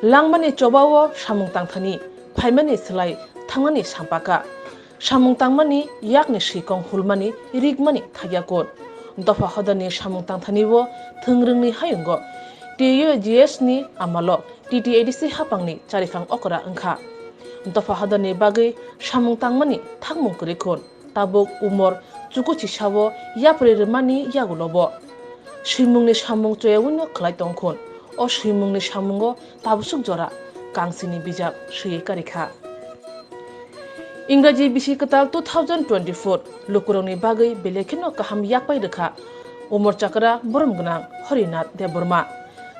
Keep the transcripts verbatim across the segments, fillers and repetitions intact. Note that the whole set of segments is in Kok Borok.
Langmani chobao samung tangthani phaimani slai thangnani sampaka. Samung tangmani yakni swikong hulmani rikmani thaiya kun. Dopha hodani samung tangthani o thwngrwngni hayungo T U G S ni amalo T T A D C hapangni chariphang okra wngkha. Dopha hodani bagwi samung tangmani thangmung kwrwi khun. Tabuk umor chukuchisao yapri rwmani yagulobo swimungni samung choyawino khlai tongkhun. O swimungni samungo tabusuk jora kangsini bijap swiwi karikha. Ingraji bisi kwtal two thousand twenty-four lukurokni bagwi belai kheno kaham yakpai rwkha umor chakra borom gwnang Horinath Debbarma.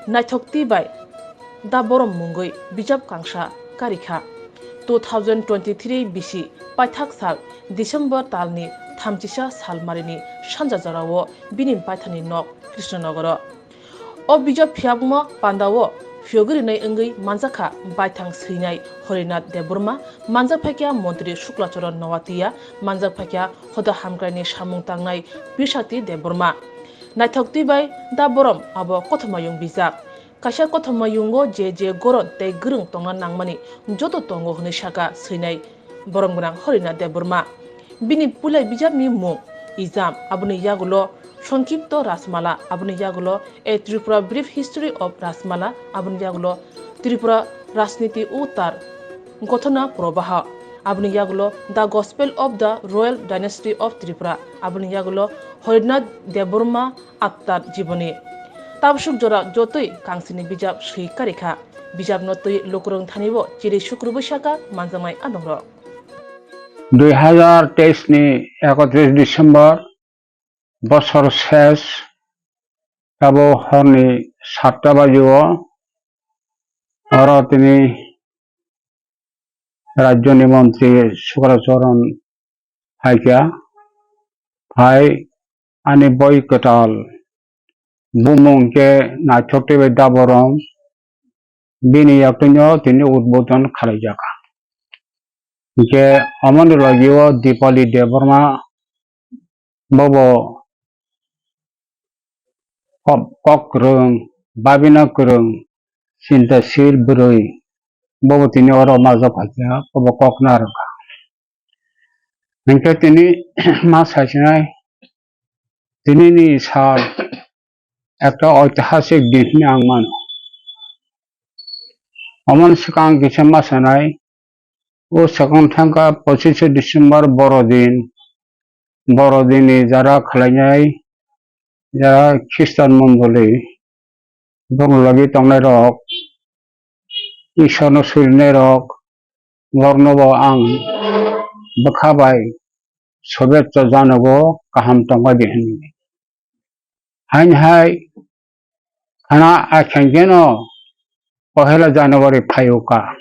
Naithok twi bai Da Borom mungwi bijap kangsa karikha. Two thousand twenty-three bisi paithak sal December talni thamchisa salmarini sanja jorao bini paithakni nok Krishnanogoro. O bijap phiyakma pandao phiyogwi rwnai wngwi manjakha baithang swinai Horinath Debbarma, manjak phaikha Montri Sukla Charan Noatia, manjak phaikha hoda hamkraini samung tangnai Bisakti Debbarma. Naithok twi bai Da Borom abo kothomayung bijap. Kaisa kothomayungo je je goron tei gwrwng tongna nangmani joto tongo hwnwi saka swinai borom gwnang Horinath Debbarma. Bini puilai bijapni mung Ijam, aboni yagulo Songkhipto Rajmala, aboni yagulo A Tripura Brief History of Rajmala, aboni yagulo Tripura Rajniti Uttar Gothona Probaha, aboni yagulo The Gospel of the Royal Dynasty of Tripura, aboni yagulo Horinath Debbarma Attar Jiboni. Tabsuk jora jotoi kangsini bijap swi karikha. Bijapno twi lukurwng thanibo chiri sukrubwi saka manjaknai adongrok. Dui hazar teis ni ekotris December bosor ses tabo horni satta baji o oro tini rajyoni montri Sukra Charan phaikha, phai ani boi kwtal bumung khe Naithok twi bai Da Borom bini yaktungo tini udbodon khalaijakha. Hinkhe omoni logio Dipali Debbarma bobo kok, kok kwrwng, babina kwrwng, chintasil bwrwi, bobo tini oro majak phaikha, bobo kok narwkha. Hinkhe tini ma saisinai, tinini sal ekta oitihasik din hinwi ang mano. Omoni swkang kisa ma sanai, o swkang thangkha pochishe December Borodin, Borodinni jara khlainai, jara Khristan mondoli, borok logi tongnai rok, Ishwarno surinai rok, borokno bo ang bwkha bai shubhechha janogo, kaham tongbai di hwnwi. Haini hai khana akhengkeno pohela January phaio ka.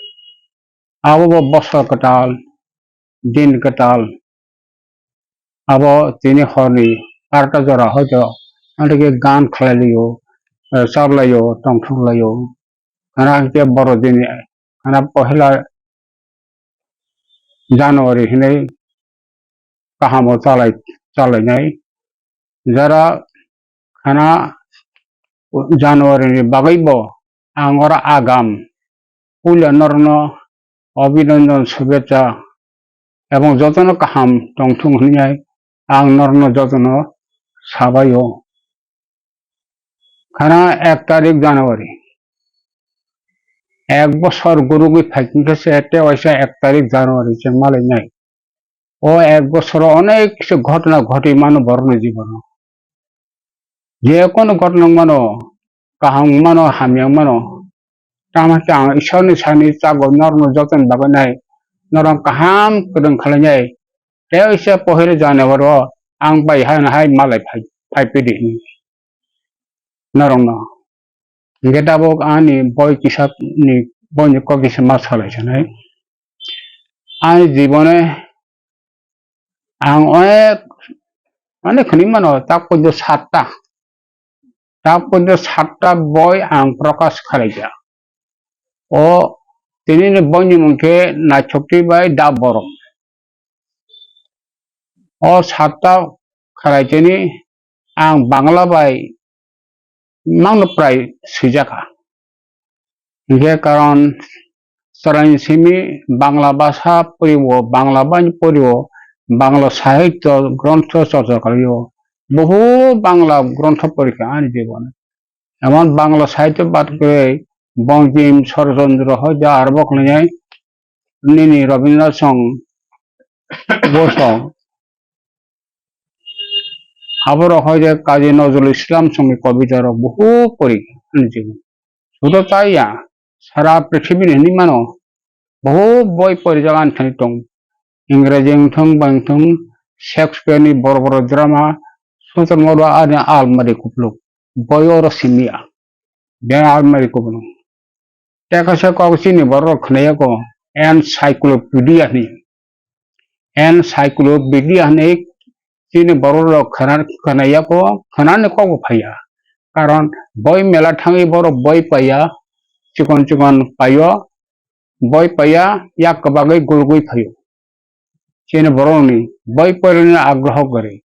Abo bo bosor kwtal, din kwtal. Abo tini horni barota jora hoito, anthokhe gan khlai laio, eh, chap laio, tongthok laio. Khana hinkhe Borodin, khana pohela January hinwi kahamo chalai, chalainai. Jara khana January ni bagwi bo ang oro agam puila norokno abhinandan, shubhechha ebong jotono kaham tongthung hwnwi ang norokno jotono sabaio. Khana ek tarik January, ek bosor gurugwi phaikhe se tei waisa ek tarik January se malainai. O ek bosoro onek kisa ghotona ghotwi mano borokni jibono. Je kono ghotona wng mano, kaham wng mano, hamya wng mano. Tamo khe ang Ishwarni sani chago norokno jotono bagwi nai, norok kaham kwrwng khlainai. Tei waisa pohela January o ang bai hai hai malai phai, phai pidi hinwi norokno. Hinkhe tabuk ani boi kisa ni, boini kok kisa ma salai sanai. Ani jibone ang onek, onek hwnwi mano, tak poito satta, tak poito satta boi ang prokash khlaijak. O tini ni boini mung khe Naithok twi bai Da Borom. O satta khlai tini ang Bangla bai mangno prai swijakha. Hingkhe karon chwraini simi Bangla bhasha poriwo, Bangla bai poriwo, Bangla sahitya grontho chorcha khlaiwo, bohut Bangla grontho porikha ani jibon. Emon Bangla sahitya bad kwrwi Bongkim, Sorochondro, hoja aro bo khlainai nini Rabindranath song bo song. Aborok hoja Kazi Nazrul Islam songni kobita rok bohut pori ani jibon. Sudo chaya, sara prithibini hinwi mano, bohut boi porijak ani thani tong. Ingreji wngthung, bai wngthung, Shakespeare ni boro boro drama, Sotormoto ani almari kupluk, boi oro simiya, beng almari kupluk. Tei kaisa kok chini borok khwnaya ko encyclopedia hinwi. Encyclopedia hinwi chini borok rok khwna-, khwnaya ko khwnani kok bo phaiya. Karon boi mela thangwi borok boi paiya, chikon chikon paio, boi paiya, yak kwbagwi gulgwi phaio. Chini borokni boi porinani agroho kwrwi.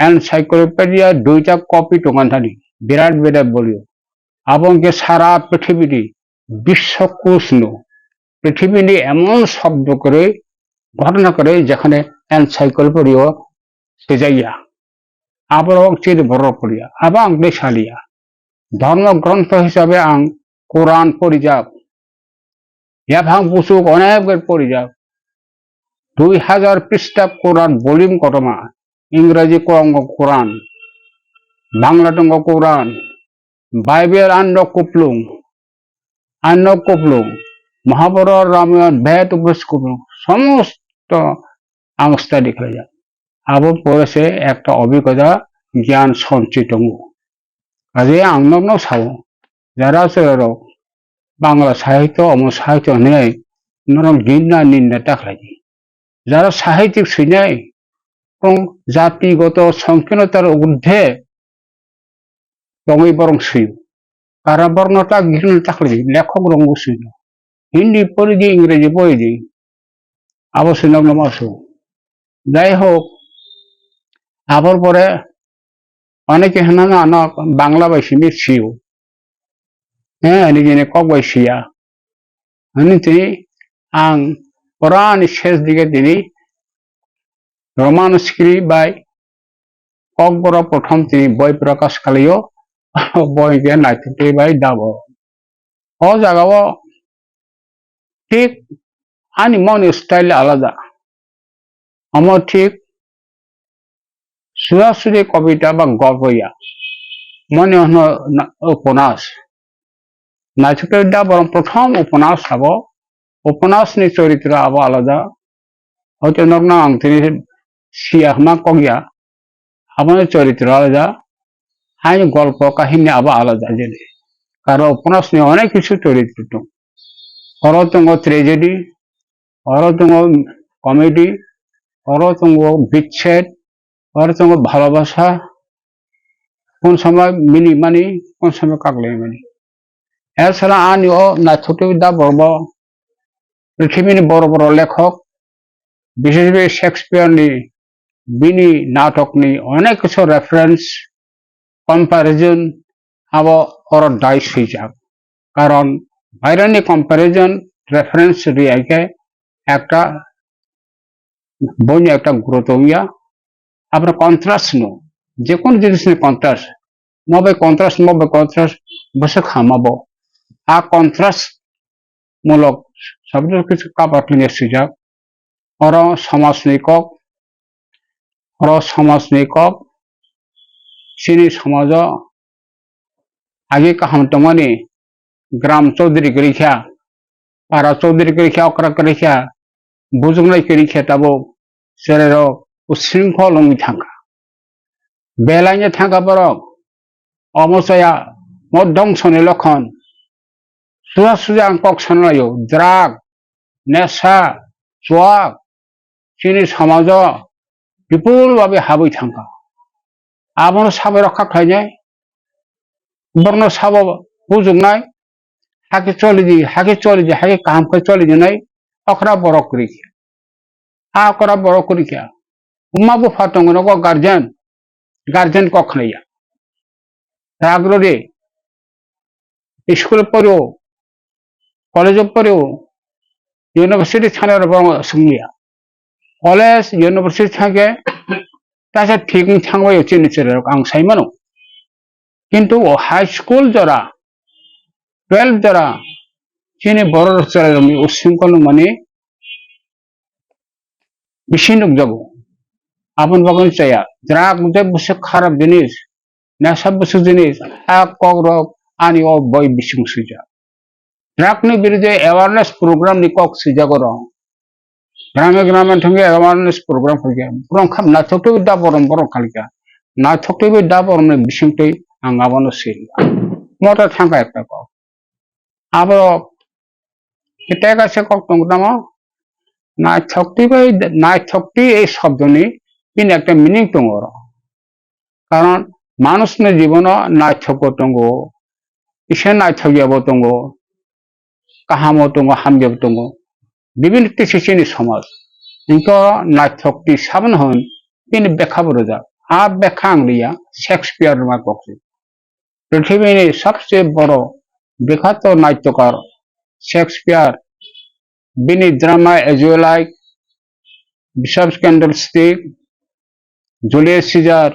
Encyclopedia duita copy tongan thani, birat birat bolio. Abo hwnkhe sara prithibini biswakosh no, prithibini emon shobdo kwrwi, ghotona kwrwi, jekhane encyclopedia o swijak ya. Aborok chini borok poriya. Abo ang tei saliya. Dhormo grontho hisabe ang Quran porijak. Yaphang buchuk onek ber porijak. Dui hajar pista Quran volume kotorma. Ingreji tongo Quran. Bangla tongo Quran. Bible ano kuplung. Ano kuplung. Mahabharata, Ramayan, Ved, Upanishads kuplung. Somosto ang study khlaijak. Abo pore se ekta obhigota gyan sonchoi tongo. Kaje ang nokno sao, jara chwrairok Bangla sahitya, omo sahitya hinwi norok ginna ninda ta khlai di. Jara sahityik swinai, tong jatigoto songkirnotar urdhwe tongwi borok swi. Karon borokno ta ginna ta khlai di, lekhok rokno swi. Hindi pori di, Ingreji pori di. Abo se nokno ma su. Jai hok, abor pore oneke hinano ano Bangla bai simi sio. Eh, ani jene kok bai siya. Ani tini ang Quran ni ses dige tini Roman script bai Kokborok prothom tini boi prakash khlaio, boi hwnkhe naithoktwi bai dabo. O jagao thik ani moni style alada. Omo thik surasuri kobita ba golpo ya. Moni hwno na-, uponas. Naithoktwi dabo prothom uponas abo. Uponas ni choritro abo alada. Hoito nokno ang tini siya hwnma kok ya. Aboni choritro alada, haini golpo kahini abo alada jeni. Karon uponasni onek kisu choritro tong. Oro tongo tragedy, oro tongo comedy, oro tongo bichhed, oro tongo bhalobasa, kon somoi mini mani, kon somoi kaglai mani. Esara ani o naithoktwi da borbo, prithibini boro boro lekhok, bishesh kore Shakespeare ni bini natok ni onek kisu reference, comparison abo oro dai swijak. Karon bairani comparison reference riyai khe ekta boino ekta gurutto wngya. Aboni contrast no, jekunu jinisni contrast, mo bai contrast, mo bai contrast, bwswk hamabo. A contrast mulok sabjak kisa kabar khlaiya swijak. Oro somajni kok, oro somajni kok, chini somajo agi kaham tongmani gram chaudhuri kwrwi kha, para chaudhuri kwrwi kha, okra kwrwi kha, bujuknai kwrwi kha tabuk chwrairok usringkhol wngwi thangkha. Belaino thangkha borok, omo chaya, mo dongsoni lokhon. Suja suja ang kok sana laio, drug, nesa, chuak, chini somajo bipul babe habwi thangkha. Abono sabai rokha khlainai, borokno sabo bujuknai, hakhe choli di, hakhe choli di, hakhe kaham khe choli di nai, okra borok kwrwi khe. A okra borok kwrwi khe. Wngma bupha tongo nogo guardian, guardian kok khnaiya. Rag rw di, school poro, college o porio, university thani rok bo swngya. College, university thangkhe taisa thik wng thangbai chini chwrairok ang sai mano. Kintu o high school jora, twelve jora chini borok chwrairokni usingkol nungmani bisi nukjago. Aboni bagwi chaya. Drug je bwswk kharap jinis, nasa bwswk jinis, a kokrok ani o boi bising swijak. Drug ni birode awareness program ni kok swijak oro. Grame grame thangwi awareness program khaikha. Borok kha naithok twi da borom borok khalikha. Naithok twi da borom ni bising twi ang abono siri. Mota thangkha ekta kok. Abo tei kaisa kok tongo tamo. Naithok twi bai, naithok twi ei shobdoni bini ekta meaning tongo oro. Karon manusni jibono naithokbo tongo, kisa naithokya bo tongo, kahamo tongo, hamya bo tongo. Bibinno twi se chini somaj. Hinkhe naithok twi saboni hwn bini bekha bo rwjak. A bekha ang riya, Shakespeare rwma kok se. Prithibini sabse boro bikhato naitokar Shakespeare, bini drama As You Like, Bishop's Candlestick, Julius Caesar,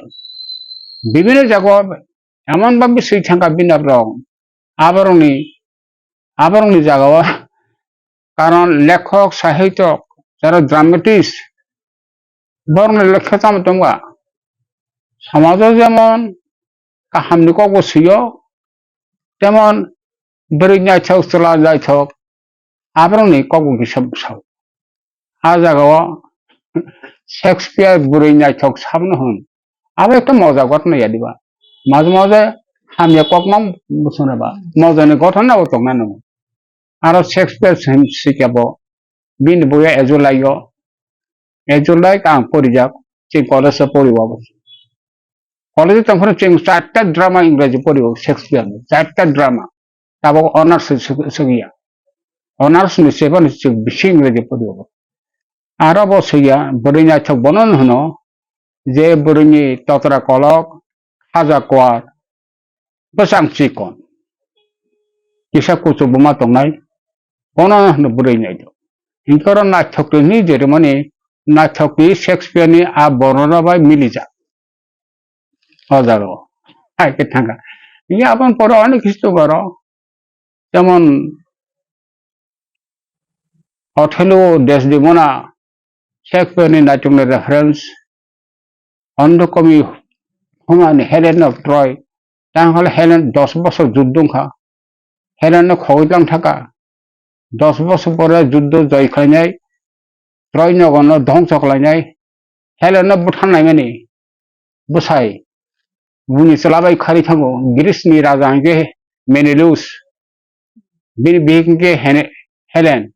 bibinno jago emon bhabe swi thangkha bini rok. Aborokni, aborokni jagao karon lekhok, sahityok, jara dramatist, borokni lekha tamo tongba. Somajo jemon kahamni kokbo swiyo, temon bwrwi naithok, chwla naithok, aborokni kokbo kisa bwsao. A jagao Shakespeare bwrwi naithok sabno hwn. Abo ekta moja ghotona ya diba? Maje maje hamya kokma bwswngno ba. Mojani ghotona bo tongna nango. Aro Shakespeare sim-, sikya bo. Bini boya As You Like o. As You Like ang porijak. Chini college o poriwo abo. College o tongphuru chwng charta drama English poriwo Shakespeare ni. Charta drama. Tabuk honors se-, se-, segya. Honors ni sebani chwng bisi English poriwo. Aro bo segya, bwrwi naithok bono hwno, je bwrwini totra kolok, khaja kwar, bwsang chikon. Kisa kuchuk buma tongnai, bono hwno bwrwi naithok. Hinkhe oro naithok twi hinwi je rwmani, naithok twi Shakespeare ni a borok rok bai milijak. O jaga o. Hai khe thangkha. Hinkhe aboni pore onek kisi tongo oro. Jemon, Othello, Desdemona, Shakespeare ni naitokni reference, Ondokomi humani Helen of Troy, tang hole Helen dos bosor juddo wngkha, Helen no khogwi tlang thaka, dos bosor pore juddo joy khlainai, Troy nogo no dhongso khlainai, Helen no butharnaimani bwsai, bini chwla bai kharwi thango, Greece ni raja hwnkhe Menelaus, bini bihik hwnkhe Hene-, Helen.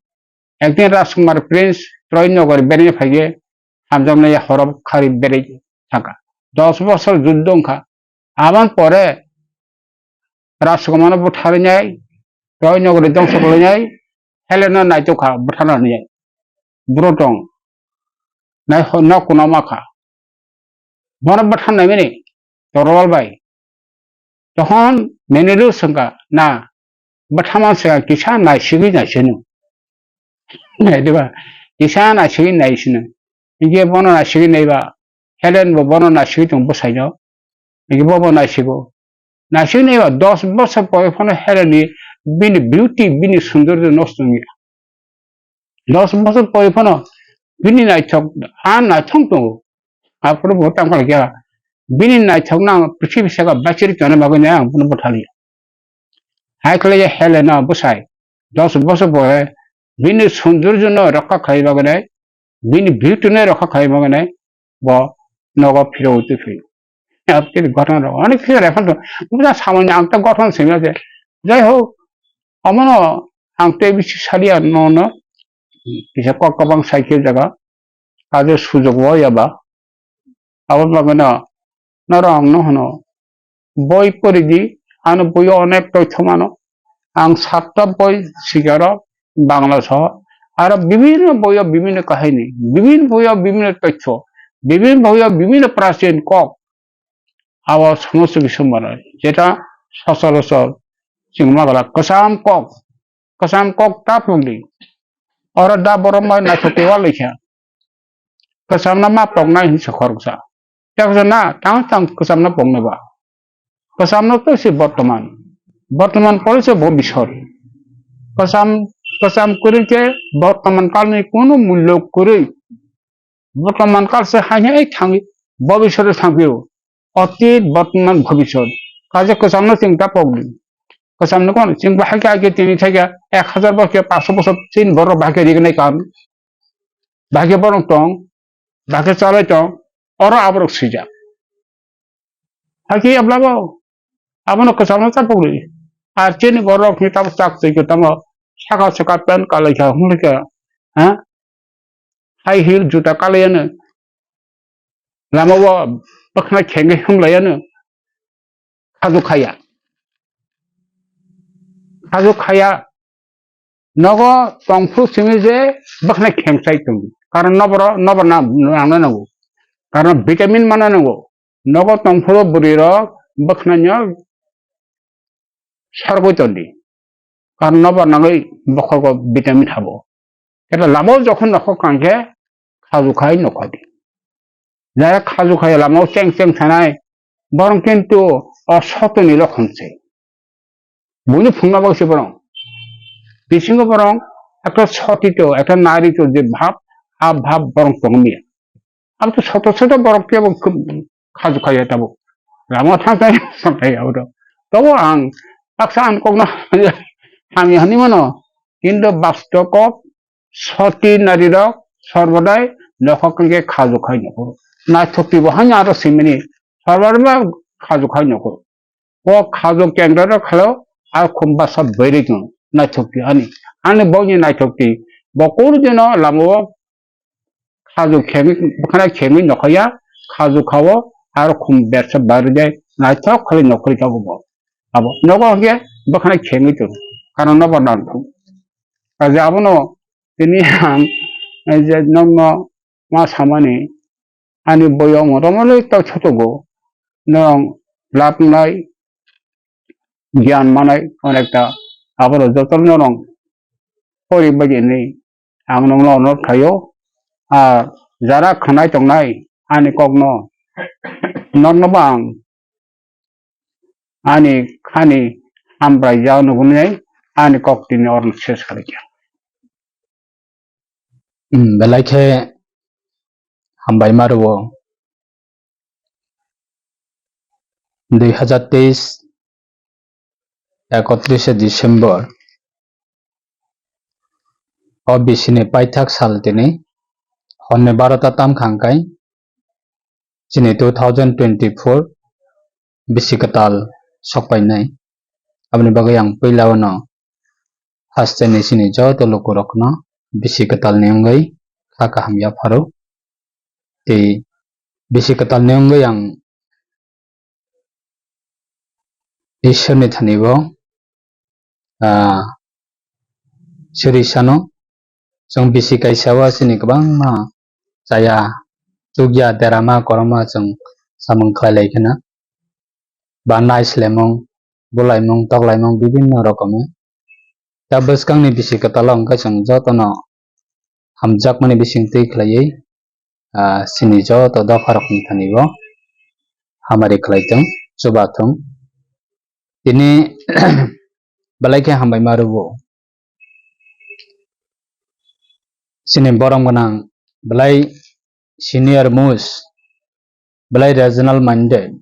Ekdin Rajkumar Prince Troy nogor berwi phaiwi hamjaknai horo kharwi berwi thangkha. Dos bosor juddo wngkha. Aboni pore Rajkumar no butharwi nai, Troy nogor dhongso khlainai, Helen no naitokha butharnani. Buro tong. Nai ho-, nok kuna makha. Bono bwtharnai mani torwal bai. Tokhon Menelaus wngkha, na, bwtharma swkang kisa naisigwi naisino. Nai diba? Kisa naisigwi naisino. Hinkhe bono naisigwi naiba, Helen bo bono naisigwi tong bwsaino. Hinkhe bo bo naisigo. Naisigwi naiba dos bosor pore phano Helen ni bini beauty, bini sundorjo nosto wngya. Dos bosor pore phano bini naithok, a naithok tongo. Aphuru bo tamo khe bini naithok no ang prithibi saka bachiri tongna bagwi nai ang bono bwthaliya. Hai khlai ya Helena bwsai dos bosor pore bini sundorjo no rokha khlai bagwi nai, bini beauty no rokha khlai bagwi nai bo nogo phirogwi twi phaio. Aboni gotona rok onek khe refer to. Buja samani ang ta gotona simi ase. Jai ho, omono ang tei bisi saliya nono. Kisa kok kwbang cycle jaga. Kaje sujok bo yaba. Abo bagwino norok ang no hwno. Boi pori di, ano boio onek toitho mano. Ang satta boi sikaro Bangla soho. Aro bibhinno boio bibhinno kahini, bibhinno boio bibhinno toitho, bibhinno boio bibhinno prachin kok. Abo somosto bisombar, jeta sochorachor chwng magala kwcham kok. Kwcham kok ta pokdi. Oro da borok mai naithok tei wal laikha. Kwchamno ma poknai hinwi sa khoroksa. Yaksa na tang tang kwchamno poknai ba. Kwchamno to se bortoman. Bortoman pore se bhobishyot. Kwcham, kwcham kwrwi khe bortoman kalni kunu mullo kwrwi. Bortoman kal se hai hai thangwi bhobishyot thangphio. Otit, bortoman, bhobishyot. Kaisa kwchamno chwng ta pokdi. Kwchamno kono chwng bahai khe age tini thaiga ek hajar bor khe paanso bosor chini borok bahai khe rignai kan. Bahai khe borok tong, bahai khe chalai tong, oro aborok swijak. Hakhe yablabo, abono kwchamno ta pokdi. Ar chini borok ni tabuk chak twi khe tamo saka saka pant kalai kha, hwnlai kha, ha? High heel juta kalai ano. Lama o bwkhana khengwi hwnlai ano. Khaju khaya. Khaju khaya. Nogo tongphuru simi je bwkhana kheng sai tongo. Karon noboro, nobor na, nangna nango. Karon vitamin mana nango. Nogo tongphuru bwrwi rok bwkhana nyo sorgwi tondi. Karon nobor nangwi bokhogo vitamin habo. Eta lama o jokhon nokhok kang khe khaju khai nokhodi. Jara khaju khai lama o cheng cheng thanai, borong kintu o sotoni lokhon se. Buini phungna bagwi se borong. Bisingo borong ekta sotito, ekta narito je bhab, a bhab borong tongmiya. Abo to soto soto borok kebo khaju khaya tabuk. Lama thang thang sampai ya udah. Tabo ang paksa ang kokno hamya hani mano. Kintu bastob kok soti nari rok sorbodai nokhok khe khaju khai nokho. Naithok tibo hani aro simini. Sorbodai ma khaju khai nokho. O khaju kengra rok khalo a khum basa bwrwi tong naithok ti ani. Ani bokni naithok ti. Bo kuru dino lama o khaju khemi, bwkhana khemi nokhaya, khaju khao, aro khum bersa barwi de, naithok khali nokhori tabuk bo. Abo nogo hwnkhe bwkhana khemi tong, karon nobo nang thung. Kaje abono tini ang, eh, je nokno ma samani, ani boyong romoloi tau chotogo, nong lab nai, giyan manai onekta, aboro joto norong pori bagini ang nongno onor khaio, a jara khanai tongnai ani kokno norno bo ang ani khani hambai jao nubunai ani kok tini orno ses khalikya. Hmm, belai khe hambai ma rwo. Dui hazar teis ekotrishe December o bisini paithak sal tini horni barota tam khangkai chini two thousand twenty-four bisi kwtal sokpainai. Aboni bagwi ang puila o no hasteni chini joto lukurokno bisi kwtalni wngwi kha kaham yapharo. Tei bisi kwtalni wngwi ang Ishwarni thani bo, ah, siri sano chwng bisi kaisa o chini kwbangma chaya, chukya, derama, koroma chwng samung khlai lai kheno. Ba naislemmung, bulaimung, toklaimung bibinno rokomo. Ta bwskangni bisi kwtalo hwnkhe chwng jotono hamjakmani bising twi khlaiwi, ah, chini joto dopharokni thani bo hamari khlai thung, chuba thung. Tini belai khe hambai ma rwo. Chini borom gwnang belai senior most, belai regional minded,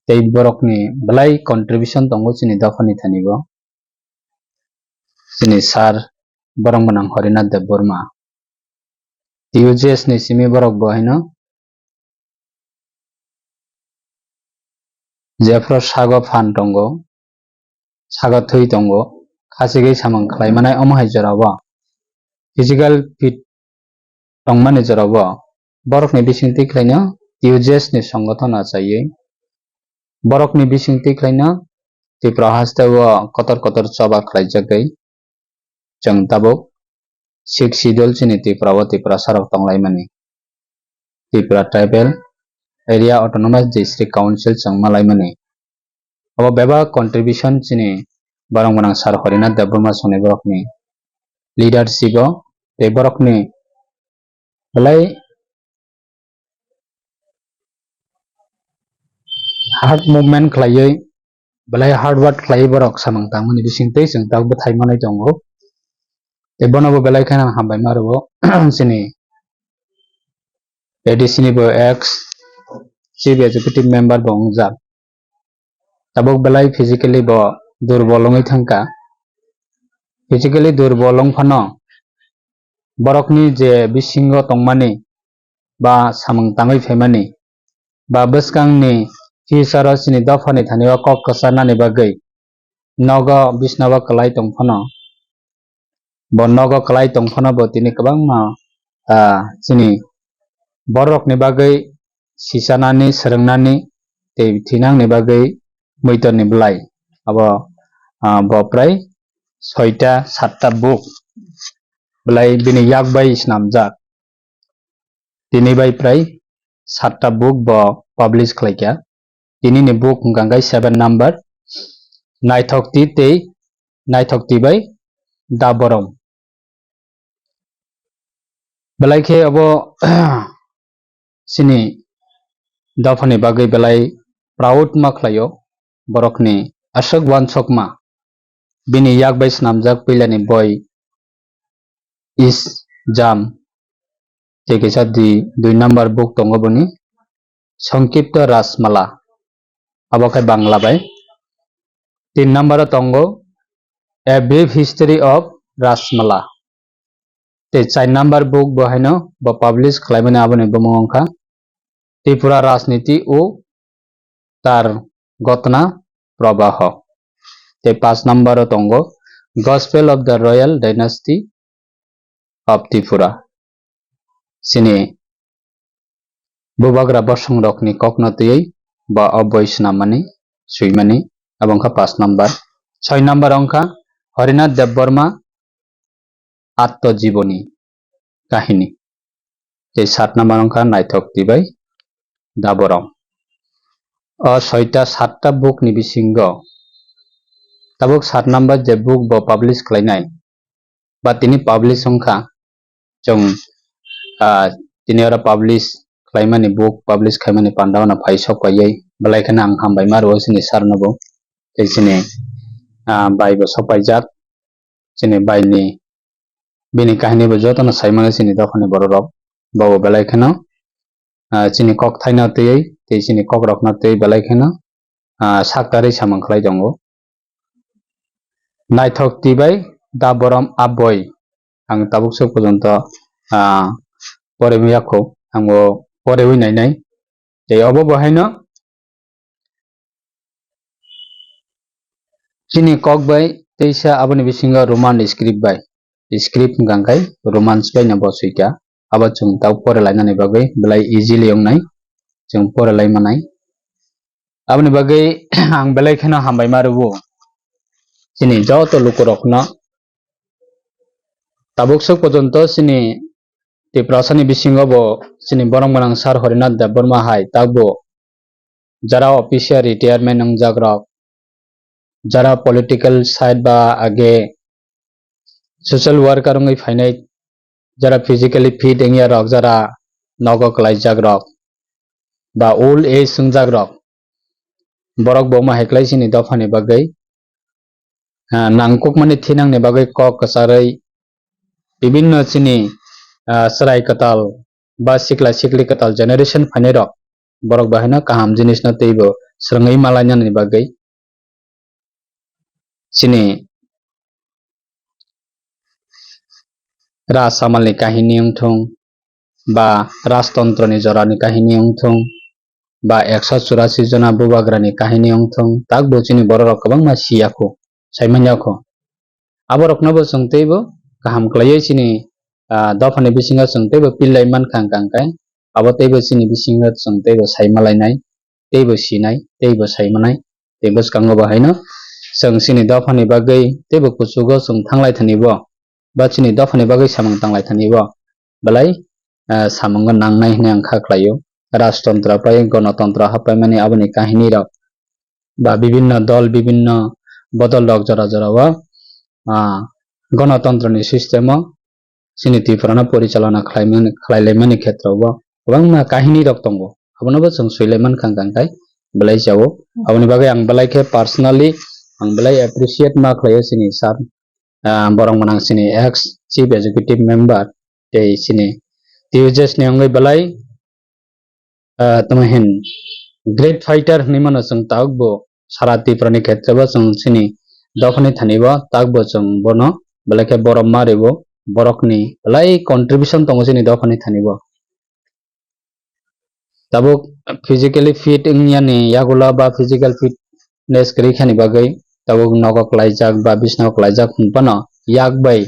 tei borokni belai contribution tongo chini dophani thani bo. Chini sir borom gwnang Harinath Debbarma. T U J S ni simi borok bo haino jephru sago phan tongo, sago thwi tongo, khachigwi samung khlai manai omo hai jorao physical fit tongmani jorao borokni bising twi khlaino T U J S ni songothon achaiwi borokni bising twi khlaino Tripura hasteo kotor kotor choba khlaijagwi chwng tabuk Sixth Schedule chini Tripura o Tiprasa rok tonglaimani. Tripura Tribal Area Autonomous District Council chwng malaimani. Abo bebak contribution chini borok gwnang Sir Horinath Debbarma songni borokni leadership o tei borokni belai hard movement khlaiwi, belai hard work khlaiwi borok samung tangmani bisingtwi chwng tabuk bwthai manwi tongo. Tei bono bo belai kheno hambai ma rwo. Chini A D C ni bo ex chief executive member bo wngjak. Tabuk belai physically bo durbol wngwi thangkha. Physically durbol wng phano borokni je bisingo tongmani ba samung tangwi phaimani ba bwskangni future o chini dophani thani o kok kwcharnani bagwi nogo bisnabo kwlai tong phano, bo nogo kwlai tong phano bo tini kwbangma, ah, chini bororokni bagwi sichanani, swrwngnani tei thinangni bagwi muitorni bwlai abo, ah, bo prai soita satta book bwlai bini yak bai snamjak. Tini bai prai satta book bo publish khlaikha. Tini ni book hwnkha khe seven number, Naithok Twi tei Naithok Twi bai Da Borom. Belai khe abo chini dophani bagwi belai proud ma khlaio, borokni aswk wansokma bini yak bai snamjak puilani boi Is Jam, tei kisa di dui number book tongo boni Songkipto Rajmala, abo khe Bangla bai. Tin number o tongo A Brief History of Rajmala. Tei char number book bo haino bo publish khlaimani, aboni bumung wngkha Tripura Rajniti o Tar Ghotona Prabaho. Tei paanch number o tongo Gospel of the Royal Dynasty of Tripura. Chini bubagra bosongrokni kokno twiwi ba o boi swnamani, swimani, abo wngkha paanch number. Soi number wngkha Harinath Debbarma Atto Jiboni Kahini. Tei sat number wngkha Naithok Twi bai Da Borom. O soita satta book ni bisingo tabuk sat number je book bo publish khlainai, ba tini publish wngkha, chwng, ah, tini oro publish khlaimani, book publish khaimani panda ono phai sok paiwi belai kheno ang hambai ma rwo chini sir no bo tei chini, ah, bai bo sok paijak, chini bai ni bini kahini bo jotono sai mano chini dophani borok rok, bo bo belai kheno, ah, chini kok thaino twiwi tei chini kok rok no twiwi belai kheno, ah, sak tarwi samung khlai tongo. Naithok Twi bai Da Borom Aboi. Ang tabuk swk porjonto, ah, porwi yakho, ang bo porwi nainai. Tei obo bo haino chini kok bai teisa aboni bisingo Roman script bai. Script hwnkha khe Romans bai no bo swika. Abo chwng tabuk pore lainani bagwi belai easily wngnai. Chwng pore lai manai. Aboni bagwi ang belai kheno hambai ma rwo chini joto lukurokno. Tabuk swk porjonto chini Tiprasani bisingo bo chini borok gwnang sir Harinath Debbarma hai tabuk jara official retirement wngjak rok, jara political side ba age social worker wngwi phainai, jara physically fit wngya rok, jara nogo kwlaijak rok ba old age wngjak rok, borok bo ma hai khlai chini dophani bagwi, ah, nangkukmani thinangni bagwi kok kwcharwi bibinno chini, ah, chwrai kwtal ba sikla sikli kwtal generation phainai rok borok bahaino kaham jinisno teibo swrwngwi malainani bagwi chini Raj Amalni kahini wngthung, ba Rajtontroni jorani kahini wngthung, ba ekso churasi jona bubagrani kahini wngthung, takbo chini bororok kwbangma siyakhu, saimanyakhu. Aboroknobo chwng teibo kaham khlaiwi chini, ah, dophani bisingo chwng teibo pillai mankha, hwnkha hwnkhe abo teibo chini bisingo chwng teibo saimalainai, teibo sinai, teibo saimanai. Tei bwskango bo haino chwng chini dophani bagwi teibo kuchugo chwng thanglai thani bo, ba chini dophani bagwi samung tanglai thani bo belai, ah, samungo nangnai hwnwi ang kha khlaio. Rajtantro pai, gonotontro hapaimani aboni kahini rok ba bibinno dol, bibinno, bodol rok jora jora o, ah, gonotontro ni system o chini Tripura no porichalona khlaimani, khlailaimani khetra o kwbangma kahini rok tongo. Abono bo chwng swilai mankha hwnkha khe belai chao. Aboni bagwi ang belai khe personally ang belai appreciate ma khlaio chini sir, ah, borok gwnang chini ex chief executive member tei chini T U J S ni wngwi belai, ah, tamo hin great fighter hinwi mano chwng tabuk bo sara Tripura ni khetre bo chwng chini dophani thani bo tabuk bo chwng bono belai khe borom ma rwo, borok ni belai contribution tongo chini dophani thani bo. Tabuk physically fit wngya ni yagulo ba physical fitness kwrwi khani bagwi tabuk nogo kwlaijak ba bisnago kwlaijak hwn phano yak bai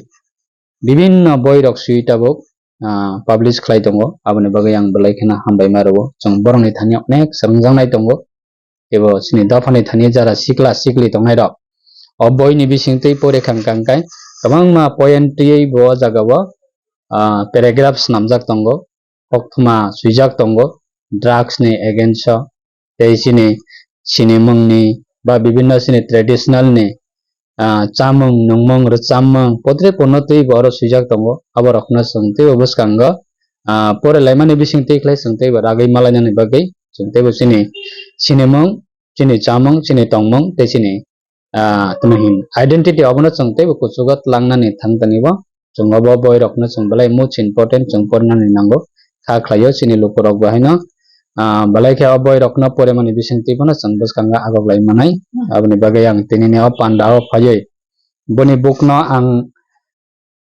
bibinno boi rok swi tabuk, ah, publish khlai tongo. Aboni bagwi ang belai kheno hambai ma rwo. Chwng borokni thani onek swrwngjaknai tongo. Teibo chini dophani thani jara sikla sikli tongnai rok o boi ni bising twi pore khang kang kai kwbangma point twiwi bo o jaga o, ah, paragraph swnamjak tongo. Koktwma swijak tongo drugs ni against o, tei chini sinimung ni ba bibinno chini traditional ni, ah, chamung nungmung rwchammung potre pono twi bo oro swijak tongo. Aborokno chwng teibo bwskango, ah, pore laimani bising twi khlai chwng teibo ragwi malainani bagwi chwng teibo chini sinimung, chini chamung, chini tongmung tei chini ah, tamo hin identity obono chwng teibo kuchugo tlangnani thang tani bo chwng obo boi rokno chwng belai most important chwng porinani nango kha khlaio chini lukurok bo haino, ah, belai khe o boi rokno porimani bising twi phano chwng bwskango agok lai manai. Aboni bagwi ang tinini o panda o phaiwi boni bukno ang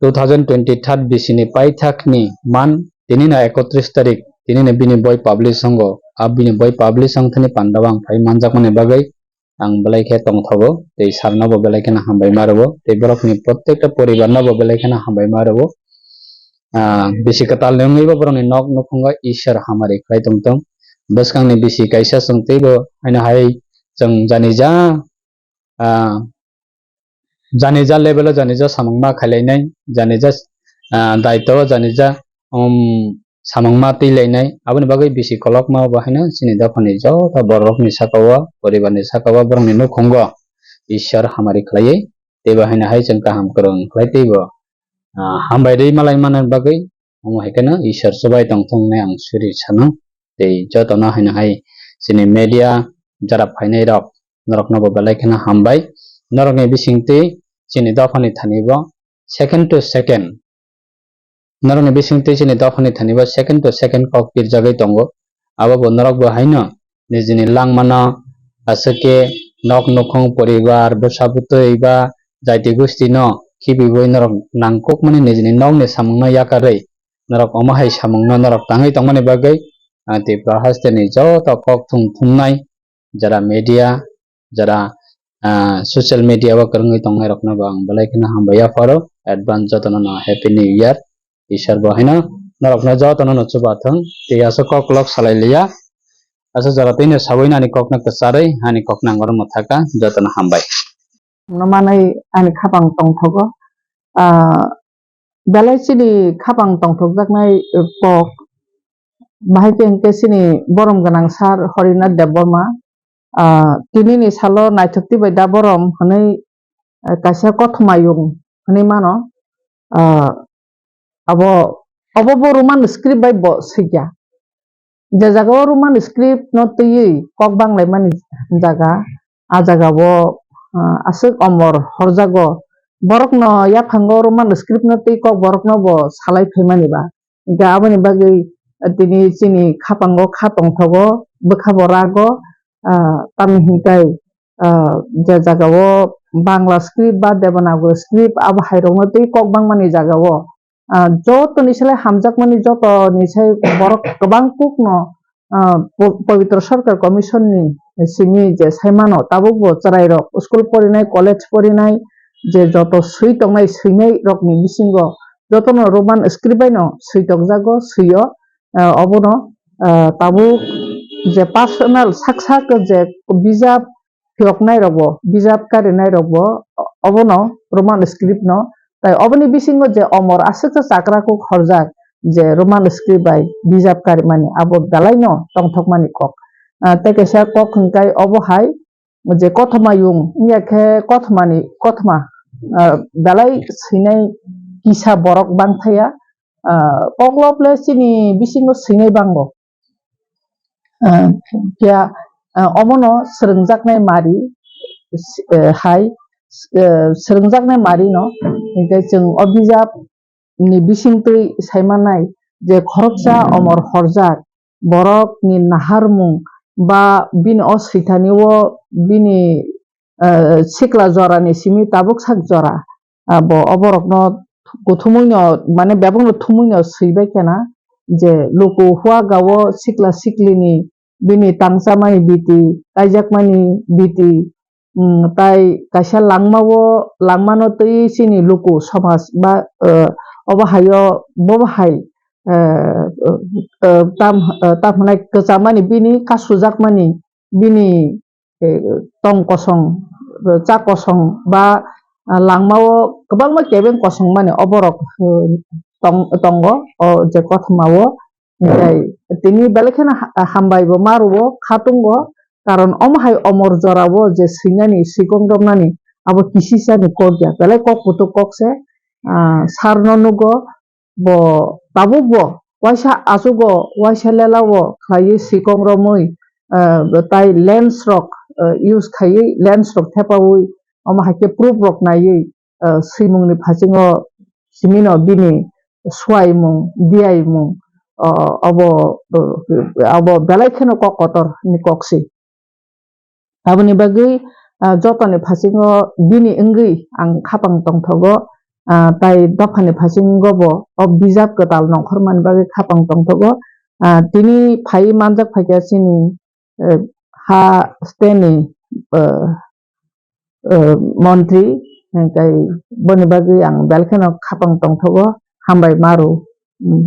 two thousand twenty-third bisini paithakni man tinino ekotris tarik tinino bini boi publish wngo. A bini boi publish wngthani pandao ang phai manjakmani bagwi ang belai khe tongthogo tei sarno bo belai kheno hambai ma rwo tei borokni protekta poribarno bo belai kheno hambai ma rwo. Ah, bisi kwtal ni wngwi bo borokni nok nukhungo Ishwar hamari khlai tongthung. Bwskangni bisi kaisa chwng teibo haino hai chwng jani ja, ah, jani ja level o jani ja samung ma khailainai, jani ja, ah, daito o jani ja, um, samung ma twi lainai. Aboni bagwi bisi kolokma bo haino chini dophani joto borok rokni saka o, poribar ni saka o, borok ni nukhungo Ishwar hamari khlaiwi teibo haino hai chwng kaham kwrwng khlai teibo, ah, hambai rwi malai manani bagwi omo hai kheno Ishwar chubai tongthung hinwi ang suri sano. Tei jotono haino hai chini media jara phainai rok, norokno bo belai kheno hambai. Norokni bisingtwi chini dophani thani bo second to second, norokni bisingtwi chini dophani thani bo second to second kok pirjagwi tongo. Abo bo norok bo haino nijini langmano, aswk khe nok nukhung, poribar, bwsa bwtwi ba jaiti gustino khibiwi norok nangkukmani nijini nokni samungno yakarwi norok omo hai samungno norok tangwi tongmani bagwi, ah, Tripura hasteni joto kok thum thumnai jara media, jara, ah, social media o kwrwngwi tongnai rokno bo ang belai kheno hambai yapharo, advance jotono no happy new year. Ishwar bo haino norokno jotono no chubathung tei aswk kok lok salai liya. Aswk jora twino sawi nani kokno kwcharwi ani kok nangor mwthaka jotono hambai. No manwi ani khapang tongthogo. Ah, belai chini khapang tongthokjaknai, eh, kok. Bahai khe hwnkhe chini borom gwnang sir Horinath Debbarma, ah, tinini salo naithok twi bai da borom hwnwi, eh, kaisa kothoma yung hwnwi mano. Ah, abo, obo bo Roman script bai bo swikya. Je jaga o Roman script no twiwi kok banglaimani jaga, a jaga o, ah, aswk omor horjago. Borokno yaphango Roman script no twi kok borokno bo salai phaimani ba. Hingkhe aboni bagwi, ah, tini chini khapango kha tongthogo, bwkha bo rago, ah, tamni hinkhai, ah, je jaga o Bangla script ba Devanagari script abo hai rokno twi kok bangmani jaga o, ah, jotoni slai hamjakmani jotoni sai borok kwbang kukno, ah, po-, Pabitra Sarkar Commission ni simi je saimano tabuk bo chwrai rok school porinai, college porinai je joto swi tongnai swinai rokni bisingo jotono Roman script bai no swi tokjago, swio, ah, obono, ah, tabuk je personal sak sak je bijap phiyoknai rokbo, bijap karinai rokbo, obono Roman script no. Tai oboni bisingo je omor aswk sa chakra kuk horjak je Roman script bai bijap karimani, abo belai no tongthokmani kok. Ah, tei kaisa kok hwnkhe obo hai, je kothoma yung, wngya khe kothomani, kothoma, ah, belai swinai kisa borok bangthaya, ah, koklop le chini bisingo swinai bango. Ah, phiya, ah, omono swrwngjaknai mari, eh, hai, eh, swrwngjaknai mari no, hinkhe chwng o bijap ni bisingtwi saimanai je khoroksa omor horjak borokni naharmung ba bini o swithani o bini, eh, sikla jorani simi tabuk sak jora, abo oborokno kuthumui no, mane bebak no thumui no swibai khena je luku huaga o sikla siklini bini tangchamani biti, kaijakmani biti, mm, tai kaisa langmao, langmano twi chini luku somaj ba, eh, obo haio, bobo hai, eh, eh, tam, eh, tam hwnai kwchamani bini kasujakmani bini, eh, tong kosong, eh, cha kosong ba, ah, langmao kwbangma kebeng kosong mani oborok, eh, tong-, tongo o je kothomao. Hinkhe tini belai kheno ha-, hambai bo ma rwo, khatungo, karon omo hai omor jora o je swinani, swikong romnani abo kisisani kok ya, belai kok kutuk kok se, ah, sar no nugo, bo tabuk bo waisa achugo, waisa lelao khlaiwi swikong romwi, ah, tai lens rok, ah, use khaiwi lens rok thepawi omo hai khe proof rok naiwi, ah, swimungni phasingo simino bini suaimung, diaimung, ah, abo, ah, abo belai kheno kok kotor ni kok se. Aboni bagwi, ah, jotoni phasingo bini wngwi ang khapang tongthogo, ah, tai dophani phasingo bo o bijap kwtal nongkhormani bagwi khapang tongthogo. Ah, tini phaiwi manjak phaikha chini, eh, ha steni, eh, eh, montri, hinkhe boni bagwi ang belai kheno khapang tongthogo, hambai ma rw. Hmm.